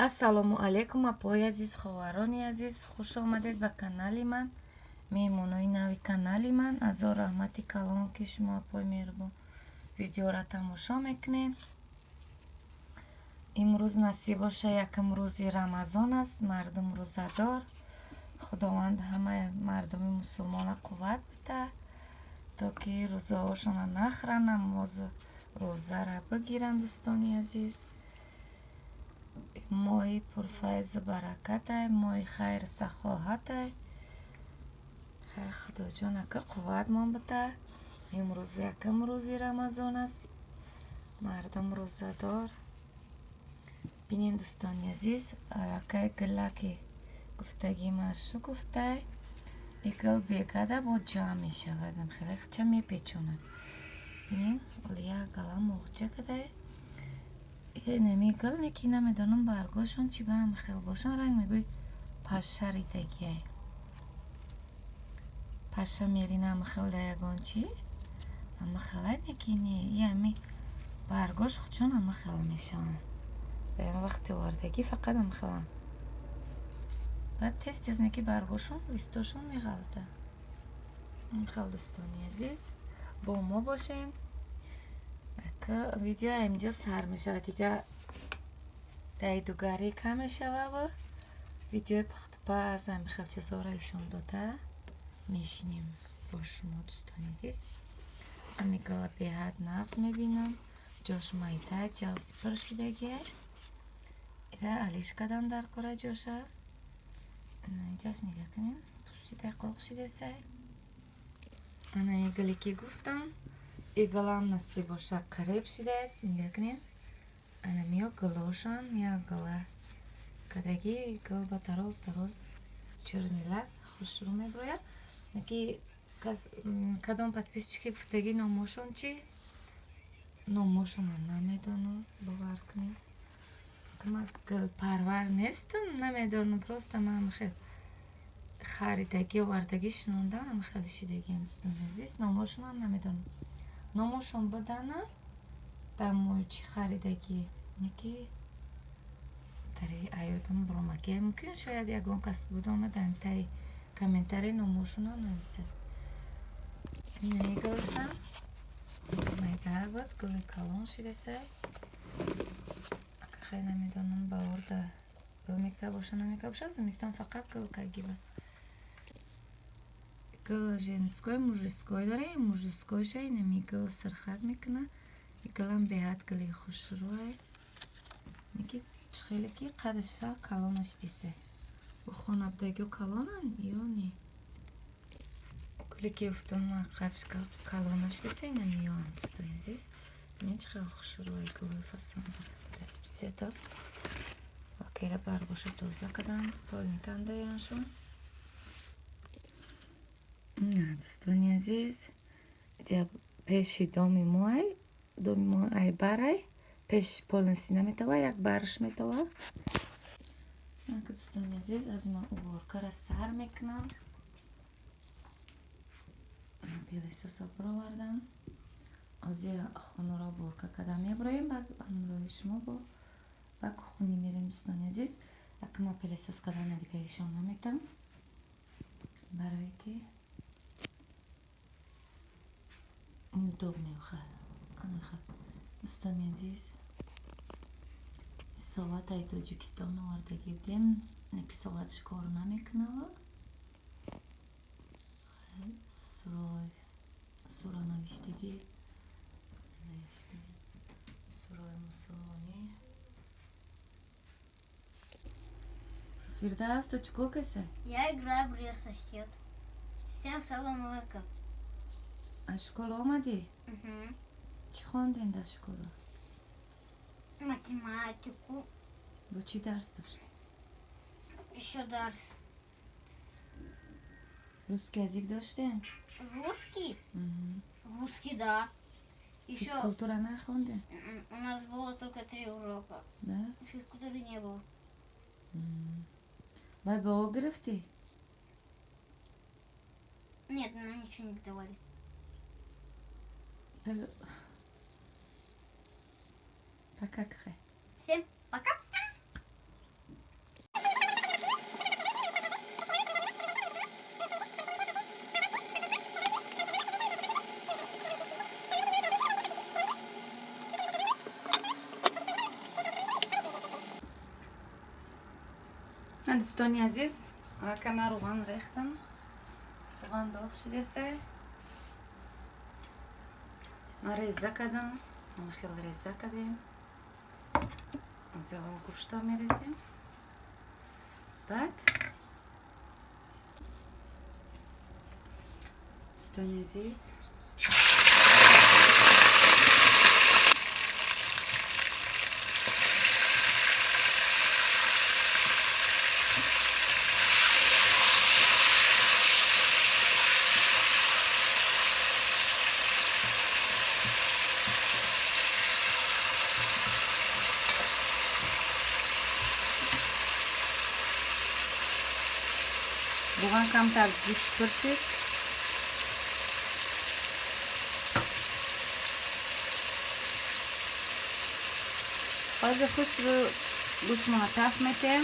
Ассалому алайкум, апои азиз, хоҳарони азиз, хуш омадед ба канали ман, меҳмонои нави канали ман. Азор раҳмати калон, ки шумо, апои меҳрубон, видеора тамошо мекунед. Имрӯз насиб боша, якум рӯзи Рамазон аст, мардум рӯзадор. Худованд ҳамаи мардуми мусулмона қувват бида, то ки рӯзаҳошона нахӯранд, намозу рӯзара бигиранд. Дӯстони азиз, моҳи пурфайзу баракатай, моҳи хайру сахоҳатай. Худоҷон, ака, қувватмон бида. Имрӯз якум рӯзи Рамазон аст, мардум рӯзадор. Бинен, дӯстони азиз, аллакай гула ки гуфтагӣ маршу гуфтай, и гул бегада бо ҷамъ мешавад, хеле хча мепечонад. Бинен, як гала муғҷа кадай. Инами гул неки, намедонам, баргошон чӣ ба ҳам хел бошанд, ранг мегӯй паша ридагиай. Паша мерина ҳама хел да ягон чӣ ҳама хелай, неки не, и ҳами баргош худшон ҳама хел мешаванд. Дар вақти овардагӣ фақат ҳама хеланд. Баъд тез тез неки баргошон, листошон меғалта. Хел, дӯстони азиз, бо мо бошем. Видео инҷо сар мешавад, дига дайдугарӣ кам мешававу видеои пухтупаз, ҳами хел чизҳоро ишон дода мешинем бо шумо, дӯстони азиз. Ҳами гула беҳад нағз мебинам, ҷош майда, ҷалси пур шидагиай. Ира алиш кадан дар кора ҷоша. Инҷаш нигаҳ кунем, пӯсида қоқ шидасай. Ана и гуле ки гуфтам, и гулам насиб боша, қариб шидает. Нигаҳ кунед, ана миё гулошан, як гула кадаги, гул ба тароз тароз чирмилак хушрӯ мебирояд. Ки кадом подписчики гуфтагӣ, номошон чӣ? Номошонам намедонам, бовар кунед, ман гулпарвар нестам, намедонам. Просто ман хел харидагӣ, овардагӣ, шинондам, хеле шидагиам. Дӯстони азиз, номошонам намедонам. Номошон будана дар чӣ харидагӣ, неки тари аёдам буромагӣ. Мумкин, шояд ягон кас будона, дар таи комментарий номошона нависад. Инаи гулшам майда буд, гули калон шидасай. Хеле намедонам, баҳорда гул мека боша, намека боша, зимистон фақат гул кагиба. Гул женской, мужской дорем. Мужскойша инами гул сирхак мекуна. Гулам беҳад гули хушрӯай, неки хеле ки қадша калонаш дисай. Хонабдагиё калонанд ё не? Гуле ки гуфтам, қадш калонаш дисай, инамиёанд. Дӯстони азиз, бинед, чӣ хеле хушрӯай, гулои фасон дастписето. Вакела баргоша тоза кардам, полни кандаяншон. Дӯстони азиз, пеши доми моай, доми мо ай барай, пеш полностью наметава, як барш метава. Дӯстони азиз, аз ман уборкара сар мекунам. Пылесоса бировардам, ҳозир хонаро уборка карда мебироем, баъд ҳамроҳи шумо бо ба кухни мерем. Дӯстони азиз, акма пылесос кардана дига ишон наметам, барое ки неудобно. Дӯстони азиз, соат ай Тоҷикистон овардагӣ будем, неки соаташ кор намекунава. Сура навиштагӣ, сураи мусулмонӣ. Фирдавс, ту чӣ кор касе? Я играю в Рио Сосед. Всем салом алейкум. Аз школа омадӣ? Чӣ хондем дар школа? Математику. Бо чӣ дарс доштӣ? Еще дарс. Русский язык доштем? Русский? Русский, да. Еще Физкультура нахондем? У нас было только три урока. Да? Физкультуры не было. Баъд баҳо гирифтӣ? Нет, нам ничего не давали. Пока, кхе. Всем пока. Дӯстони азиз, кама руған рехтам. Руған доғ шидесе. Ман реза кардам. Хеле реза кардем. Аввал гӯшта мерезем. Баъд дӯстони азиз, равған камтар гӯшт пур шид. Ҳозир хушрӯ гӯштмона таф метем.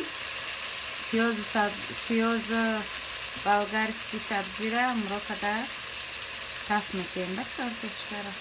Пиёзу болгарский сабзира амро када таф метем. Баъд картошкара.